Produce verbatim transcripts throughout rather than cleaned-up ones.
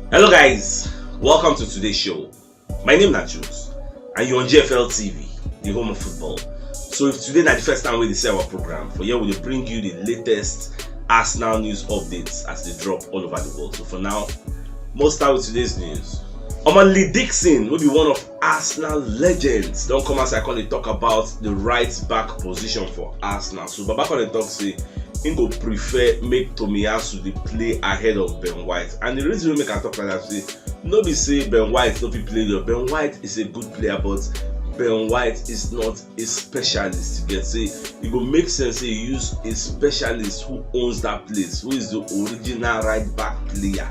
Hello guys, welcome to today's show. My name na Jules and you're on G F L T V, the home of football. So if today na the first time we dey see our program, for here we dey bring you the latest Arsenal news updates as they drop all over the world. So for now, most start with today's news. Omo, Lee Dixon, wey be one of Arsenal legends, don come outside come dey talk about the right back position for Arsenal. So Baba come dey talk say he go prefer make Tomiyasu dey play ahead of Ben White. And the reason wey make I talk like that say no be say Ben White no fit play well. Ben White is a good player, but Ben White is not a specialist. You get say e go make sense say you use a specialist who owns that place, who is the original right back player,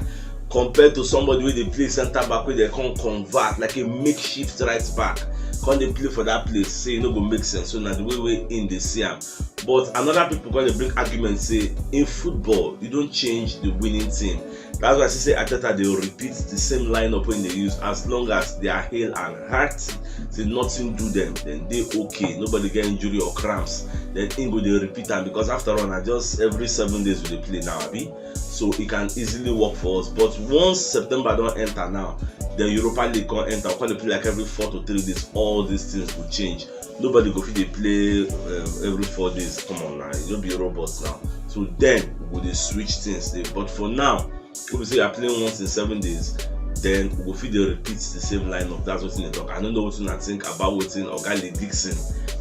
compared to somebody wey dey play center back wey dem come convert like a makeshift right back, come dey play for that place, say e no go make sense. So na the way wey im dey see am. But another people come dey bring argument say in football you don't change the winning team. That's why I see say Arteta dey repeat the same lineup wey they use, as long as they are hale and hearty, say nothing do them, then they okay. Nobody get injury or cramps. Then im go dey repeat am, because after all, na just every seven days we dey play now, abi? So e can easily work for us. But once September don enter now, the Europa League come enter, we come dey play like every four to three days. All these things go change. Nobody go fit dey play um, every four days. Come on now, you no be robot now. So then we go dey switch things dey. But for now, if we say you are playing once in seven days, then we go fit dey repeat the same lineup. That's wetin dem talk. I no know wetin una think about wetin Oga Lee Dixon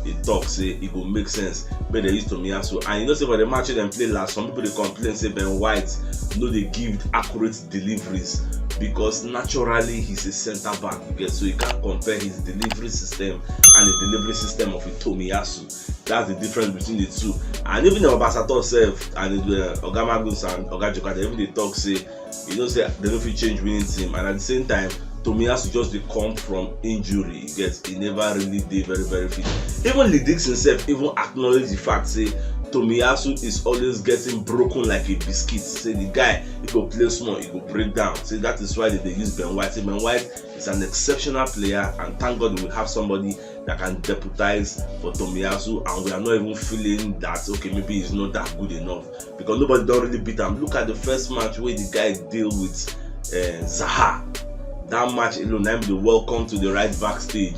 dey talk, say e go make sense make dem use Tomiyasu. And you know say for the match wey dem play last, some people dey complain say Ben White no dey give accurate deliveries, because naturally he's a center back, you get, so you can't compare his delivery system and the delivery system of a Tomiyasu. That's the difference between the two. And even the ambassador sef and uh, Oga Magnus and Oga Jokate, even dey talk say you know say dem no fit change winning team, and at the same time Tomiyasu just dey come from injury, you get, he never really dey very very fit. Even Lee Dixon sef even acknowledge the fact say Tomiyasu is always getting broken like a biscuit. Say the guy, he go play small, he go break down. Say that is why they dey use Ben White. Say Ben White is an exceptional player, and thank God we have somebody that can deputize for Tomiyasu, and we are not even feeling that okay, maybe he's not that good enough, because nobody don really beat am. Look at the first match wey the guy deal with uh, Zaha. That match alone, na im be the welcome to the right back stage.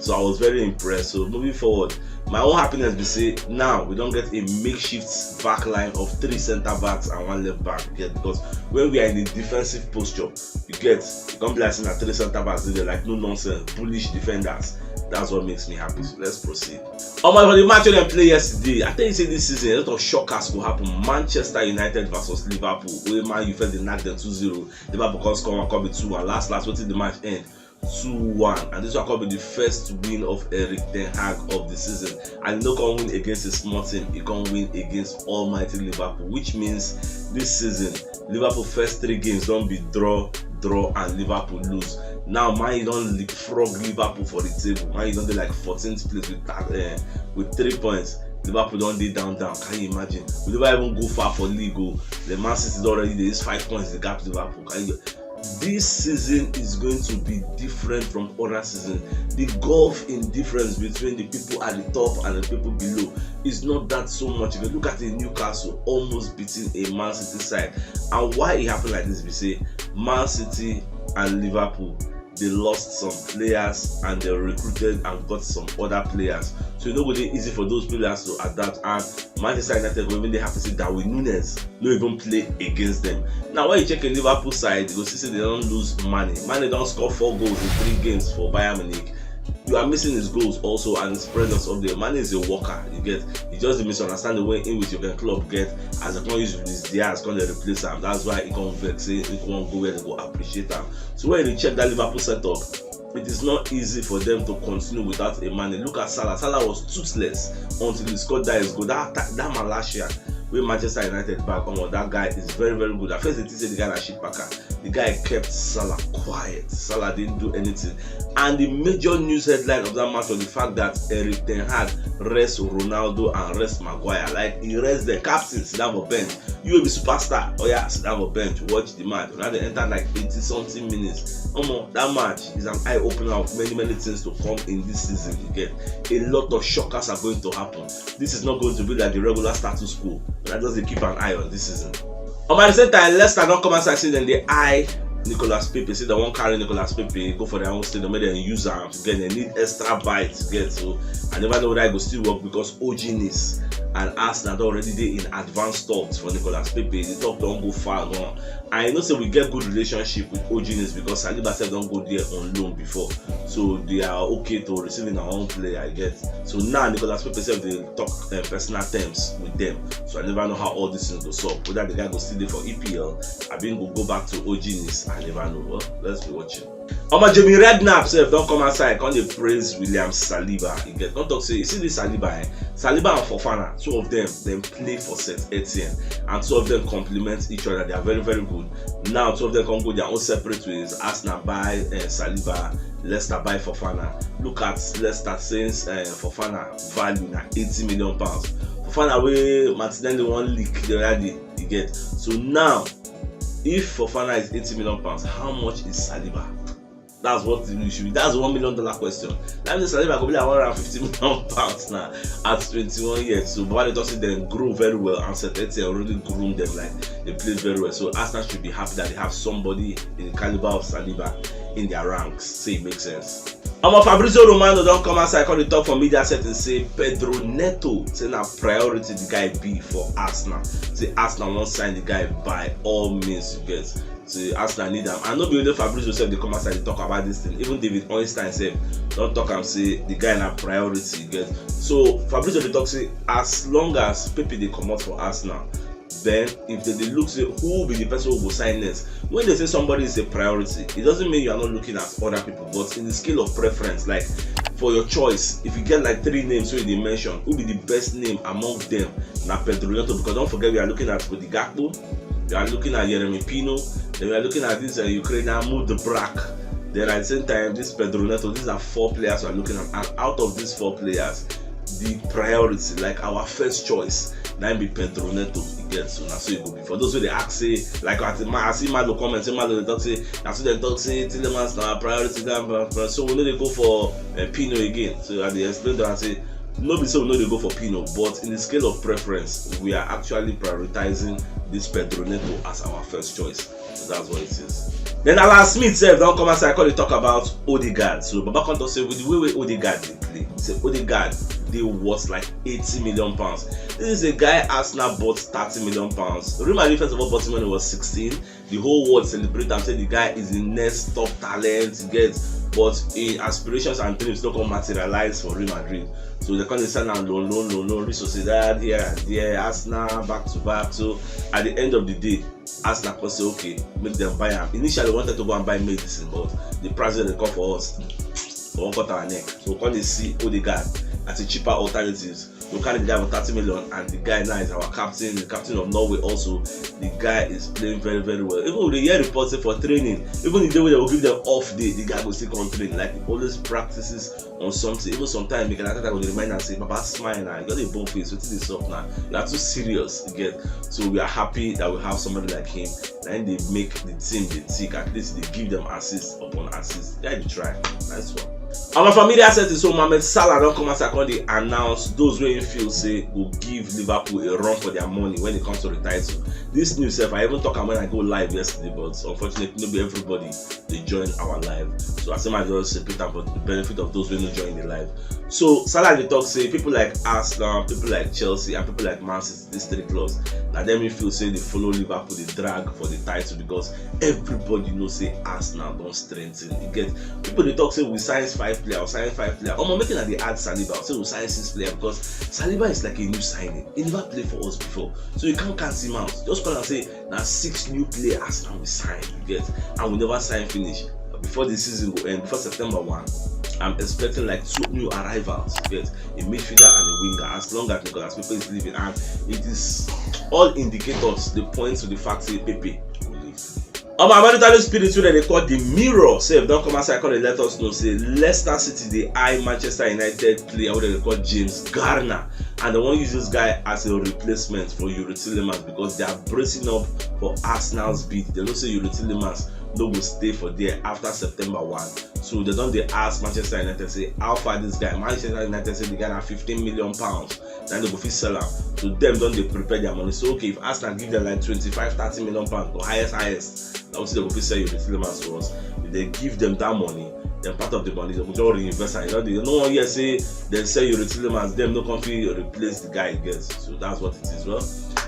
So I was very impressed. So moving forward, my own happiness be say now we don get a makeshift back line of three center backs and one left back. You get, because when we are in a defensive posture, you get, e come be like say na three center backs dey there, like, no nonsense, bullish defenders. That's what makes me happy. So let's proceed. Omo, for the match wey dem play yesterday, I tell you say this season a lot of shockers go happen. Manchester United versus Liverpool, wey Man U first dey knack dem two zero. Liverpool come score one, come be two one. Last last, wetin the match end? Two one. And this one come be the first win of Erik Ten Hag of the season. And he no come win against a small team, he come win against almighty Liverpool, which means this season Liverpool first three games don be draw, draw, and Liverpool lose. Now Man U don leapfrog Liverpool for the table. Man U don dey like fourteenth place with uh, with three points. Liverpool don dey down down. Can you imagine? We never even go far for league o. The Man City don already dey use five points dey gap Liverpool. Can you? This season is going to be different from other seasons. The gulf in difference between the people at the top and the people below is not that so much. If you look at a Newcastle almost beating a Man City side, and why it happened like this, we say Man City and Liverpool, they lost some players and they recruited and got some other players. So e no go dey easy for those players to adapt. And Manchester United go even dey happy say Darwin Nunez no even play against them. Now when you check a Liverpool side, you go see say they don lose Mane. Mane don score four goals in three games for Bayern Munich. You are missing his goals also and his presence up there. Mane is a worker, you get. You just dey misunderstand the way in which Jurgen Klopp get as they come use Luis Diaz come dey replace am. That's why he come vex say he wan go where they go appreciate am. So when you check that Liverpool setup, it is not easy for them to continue without a Mane. Look at Salah. Salah was toothless until he scored that his goal. That that Malacia wey Manchester United back, omo, that guy is very very good. At first they think say the guy na shit packer. The guy kept Salah quiet. Salah didn't do anything. And the major news headline of that match was the fact that Erik Ten Hag rests Ronaldo and rests Maguire. Like, he rests the captain, sit down for bench. You will be superstar. Oh yeah, sit down for bench. Watch the match. Now they enter like eighty something minutes. Omo, that match is an eye opener of many many things to come in this season. You get, a lot of shockers are going to happen. This is not going to be like the regular status quo. I just dey keep an eye on this season. Omo, at the same time, Leicester don come outside say dem dey eye Nicolas Pepe, say they wan carry Nicolas Pepe go for their own stadium, make dem use am to get, they need extra bite to get. So I never know whether e go still work, because Ojinis and Arsenal don already dey in advanced talks for Nicolas Pepe. The talk don go far gan. I know say we get good relationship with Ojinis because Saliba sef don go there on loan before, so they are okay to receiving our own player, I get. So now Nicolas Pepe sef dey talk, uh, personal terms with them. So I never know how all these things go solve. Whether the guy go still dey for E P L, abi go go back to Ojinis, I never know. Well, let's be watching. Omo, Jamie Redknapp sef don come outside, come dey praise William Saliba. He get come talk say, you see this Saliba, eh? Saliba and Fofana, two of them, dem play for Saint Etienne, and two of them complement each other. They are very, very good. Now two of them come go their own separate ways. Arsenal buy, uh, Saliba, Leicester buy Fofana. Look at Leicester since, uh, Fofana value na eighty million pounds. Fofana wey Martinelli wan leak the other day, you get. So now, if Fofana is eighty million pounds, how much is Saliba? That's what the issue. That's the one million dollar question. That means Saliba go be like one hundred and fifty million pounds now at twenty-one years. So Baba dey talk say dem grow very well, and Saint Etienne already groom them, like, they play very well. So Arsenal should be happy that they have somebody in the caliber of Saliba in their ranks. Say it makes sense. Omo, Fabrizio Romano don come outside, come dey talk for media setting say Pedro Neto, say na priority the guy be for Arsenal. Say Arsenal wan sign the guy by all means, you get. Say Arsenal need am. And no be only Fabrizio sef dey come outside dey talk about this thing. Even David Ornstein sef don talk am say the guy na priority, you get. So Fabrizio dey talk say as long as Pepe dey comot for Arsenal, then if they dey look say who be the person who go sign next, when they say somebody is a priority, it doesn't mean you are not looking at other people. But in the scale of preference, like, for your choice, if you get, like, three names wey you dey mention, who be the best name among them? Na Pedro Neto, because don't forget we are looking at Cody Gakpo, we are looking at Yeremi Pino, then we are looking at this, uh, Ukrainian Mudbrak. Then at the same time, this Pedro Neto. These are four players we are looking at, and out of these four players, the priority, like, our first choice, na be Pedro Neto. You get, so na so e go be. For those wey dey ask say, like, I see Malo comment say, Malo dey talk say, na so dem talk say Tielemans na our priority, that, blah, blah. So we no dey go for, uh, Pino again. So I dey explain to am say, no be say we no dey go for Pino, but in the scale of preference, we are actually prioritizing this Pedro Neto as our first choice. So that's what it is. Then Alan Smith sef don come outside, come dey talk about Odegaard. So Baba come talk say, with the way wey Odegaard dey play, say Odegaard dey worth, like, eighty million pounds. This is a guy Arsenal bought thirty million pounds. Real Madrid first of all bought him when he was sixteen. The whole world celebrate am, say the guy is the next top talent, you get. But him aspirations and dreams no come materialize for Real Madrid. So they come dey sign am loan, loan, loan, loan, Real Sociedad here and there, Arsenal back to back. So at the end of the day, Arsenal come say, okay, make dem buy am. Initially, we wanted to go and buy Maddison, but the price wey dem come for us, we wan cut our neck. So we come dey see Odegaard as a cheaper alternatives. We carry the guy for thirty million, and the guy now is our captain, the captain of Norway also. The guy is playing very, very well. Even we dey hear reports say for training, even the day wey dem go give dem off day, the guy go still come train. Like, he always practices on something. Even sometimes Mikel Arteta go dey remind am say, Baba, smile now, you got a bone face, wetin dey sup now? You are too serious, you get. So we are happy that we have somebody like him. Na him dey make the team dey tick. At least e dey give them assist upon assist. Guy dey try. Nice one. Our familiar set is so Mohamed Salah don come outside, come dey announce those wey him feel say go give Liverpool a run for their money when it comes to the title. This news sef, I even talk am when I go live yesterday, but unfortunately, no be everybody dey join our live. So I say I just repeat am for the benefit of those wey no join the live. So Salah dey talk say people like Arsenal, people like Chelsea, and people like Man City, these three clubs, na dem him feel say dey follow Liverpool dey drag for the title, because everybody know say Arsenal don strengthen. You get, people dey talk say we sign five player, we sign five player. Omo, make una dey add Saliba, say we sign six player, because Saliba is like a new signing. He never play for us before, so you can't count him out. Just call am say na six new players Arsenal we sign, you get, and we never sign finish. Before the season go end, before September one, I'm expecting, like, two new arrivals, you get, a midfielder and a winger, as long as Nicolas Pepe is leaving, and it is all indicators dey point to the fact say Pepe will leave. Omo, American spirit wey dem dey call the Mirror sef don come outside, come dey let us know say Leicester City dey eye Manchester United player wey dem dey call James Garner, and dem wan use this guy as a replacement for Youri Tielemans, because they are bracing up for Arsenal's bid. Dem know say Youri Tielemans no go stay for there after September one. So dem don dey ask Manchester United say, how far this guy? Manchester United say the guy na fifteen million pounds. Then they go fit sell am. So dem don dey prepare their money. So okay, if Arsenal give them like twenty-five, thirty million pounds, or highest, highest, na wetin dem go fit sell Youri Tielemans for us. If they give them that money, then part of the money, they go just reinvest am. You know, they no wan hear say dem sell Youri Tielemans, dem no come fit replace the guy again. So that's what it is. Well,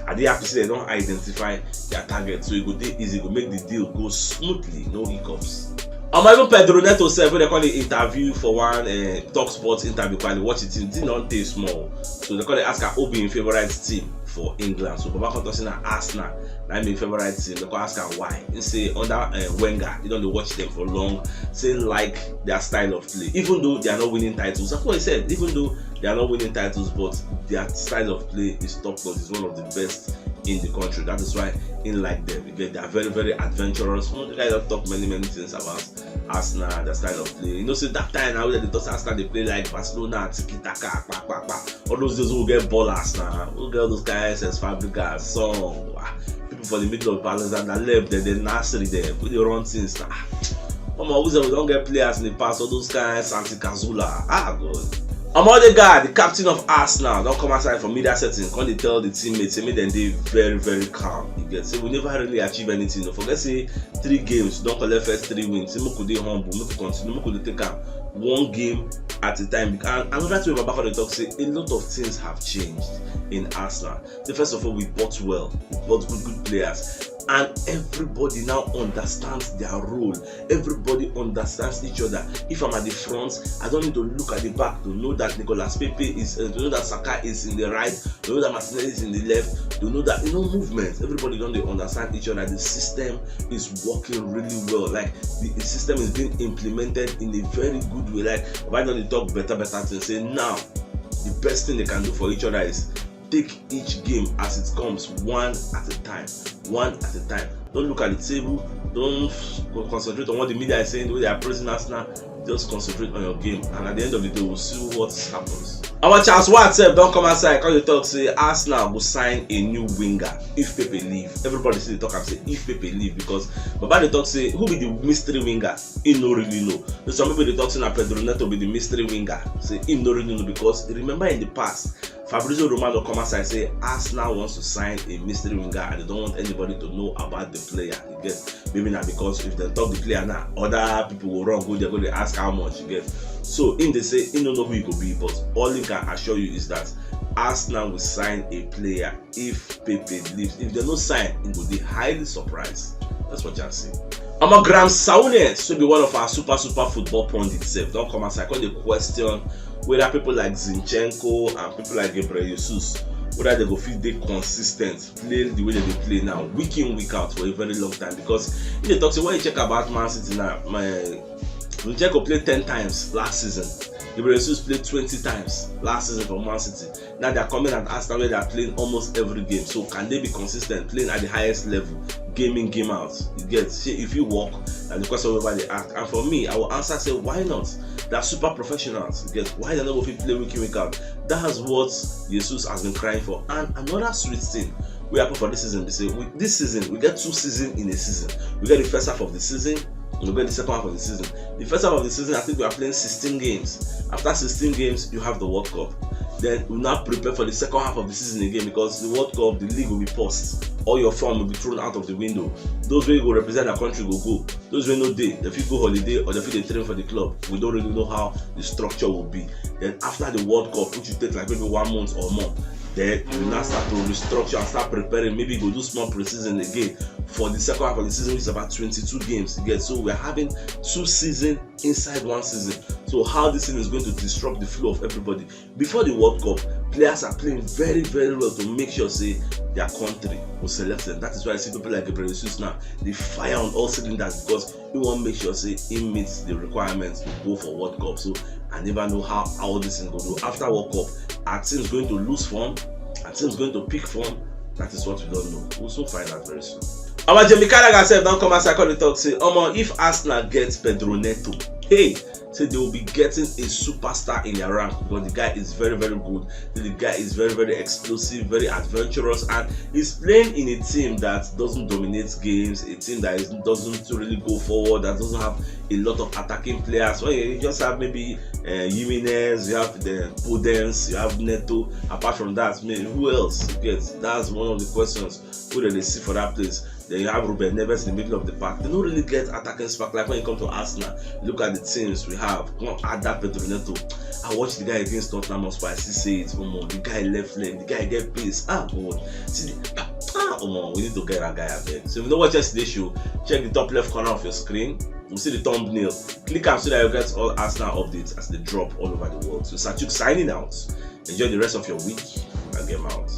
I dey happy say they don identify their target, so e go dey easy, e go make the deal go smoothly, no hiccups. Omo, even Pedro Neto sef, wey dem come dey interview for one uh, Talk Sports interview, come dey watch it, the thing don dey small. So dem come dey ask am who be im favourite team for England. So Baba come talk say na Arsenal, na im be im favourite team. Dem come ask am why. He say under uh, Wenger, he don dey watch them for long. Say like their style of play, even though they are not winning titles. That's what he said. Even though they are not winning titles, but their style of play is top notch. It's one of the best in the country. That is why he like them. You get, they are very, very adventurous. You know, the guy don talk many, many things about Arsenal, their style of play. You know, say that time now wey dem dey talk say Arsenal dey play like Barcelona, tiki taka, pa pa pa. All those days we get ballers now. We get all those guys as Fabregas, Song, ah, people for the middle of Alexander Leb, then the Nasri there. We dey run things now. Omo, we don get players in the past, all those guys, Santi Cazorla. Ah, God. Omo, Odegaard, the captain of Arsenal, don come outside for media setting, come dey tell the teammates say make dem dey very, very calm. You get, say we never really achieve anything. Don't forget say three games, don collect first three wins. Say make we dey humble, make we continue, make we dey take am one game at a time. And another thing, Baba come dey talk say a lot of things have changed in Arsenal. Say first of all, we bought well, we bought good, good players, and everybody now understands their role. Everybody understands each other. If I'm at the front, I don't need to look at the back to know that Nicolas Pepe is, uh, to know that Saka is in the right, to know that Martinelli is in the left, to know that, you know, movement. Everybody don dey understand each other. The system is working really well. Like the, the system is being implemented in a very good way. Like, why don't they talk better, better things? Say now, the best thing they can do for each other is take each game as it comes, one at a time, one at a time. Don't look at the table. Don't f- concentrate on what the media is saying, the way they are praising Arsenal. Just concentrate on your game, and at the end of the day, we'll see what happens. Our Charles Watt sef don come outside, come dey talk say Arsenal go sign a new winger if Pepe leave. Everybody still dey talk am say if Pepe leave, because Baba dey talk say who be the mystery winger, he no really know. So some people dey talk say na Pedro Neto be the mystery winger. Say he no really know, because remember in the past, Fabrizio Romano come outside say Arsenal wants to sign a mystery winger and they don't want anybody to know about the player. You get, maybe na because if dem talk the player now, other people go run go there, go dey ask how much. You get, so him dey say he no know who he go be, but all he can assure you is that Arsenal will sign a player if Pepe leaves. If dem no sign, he go dey highly surprised. That's what I'm saying. Omo, Graham Souness, wey be one of our super, super football pundits sef, don come outside, come dey question whether people like Zinchenko and people like Gabriel Jesus, whether they go fit dey consistent, play the way that they play now, week in, week out for a very long time. Because if they talk say, when you check about Man City now, my Zinchenko played ten times last season. Gabriel Jesus played twenty times last season for Man City. Now they are coming at Arsenal where they are playing almost every game. So can they be consistent, playing at the highest level, game in, game out? You get, say if you work, and the question whereby they ask. And for me, I will answer say, why not? They're super professionals. You get, why they not go fit play week in, week out? That's what Jesus has been crying for. And another sweet thing we happen for this season, they say we, this season we get two seasons in a season. We get the first half of the season, we get the second half of the season. The first half of the season, I think we are playing sixteen games. After sixteen games, you have the World Cup. Then we now prepare for the second half of the season again, because the World Cup, the league will be paused. All your form will be thrown out of the window. Those wey go represent their country go go. Those wey no dey, they fit go holiday or they fit dey train for the club. We don't really know how the structure will be. Then after the World Cup, which will take like maybe one month or more, then you now start to restructure and start preparing. Maybe you go do small pre-season again for the second half of the season, which is about twenty-two games. You get, so we're having two seasons inside one season. So how this thing is going to disrupt the flow of everybody? Before the World Cup, players are playing very, very well to make sure say their country will select them. That is why I see people like Gabriel Jesus now, they fire on all cylinders, because he want make sure say he meets the requirements to go for World Cup. So I never know how all this thing go do. After World Cup, are teams going to lose form? Are teams going to pick form? That is what we don't know. We'll soon find out very soon. Our Jamie Carragher sef don come outside, come dey talk say, omo, if Arsenal get Pedro Neto, hey, say they will be getting a superstar in their rank because the guy is very, very good. The guy is very, very explosive, very adventurous, and he's playing in a team that doesn't dominate games, a team that is, doesn't really go forward, that doesn't have a lot of attacking players. When you just have maybe uh, Jimenez, you have the Podence, you have Neto. Apart from that, man, who else? You get, that's one of the questions who do they see for that place. Then you have Ruben Neves in the middle of the park. They don't really get attacking spark like when it comes to Arsenal. Look at the teams we have. Come on, add that Pedro Neto. I watched the guy against Tottenham Hotspur. I still say it. Omo, the guy left lane. The guy get pace. Ah, God. See, the, ah, Omo, we need to get that guy abeg. So if you don't watch yesterday's show, check the top left corner of your screen. You see the thumbnail. Click am so that you get all Arsenal updates as they drop all over the world. So Sachuk signing out. Enjoy the rest of your week. I get out.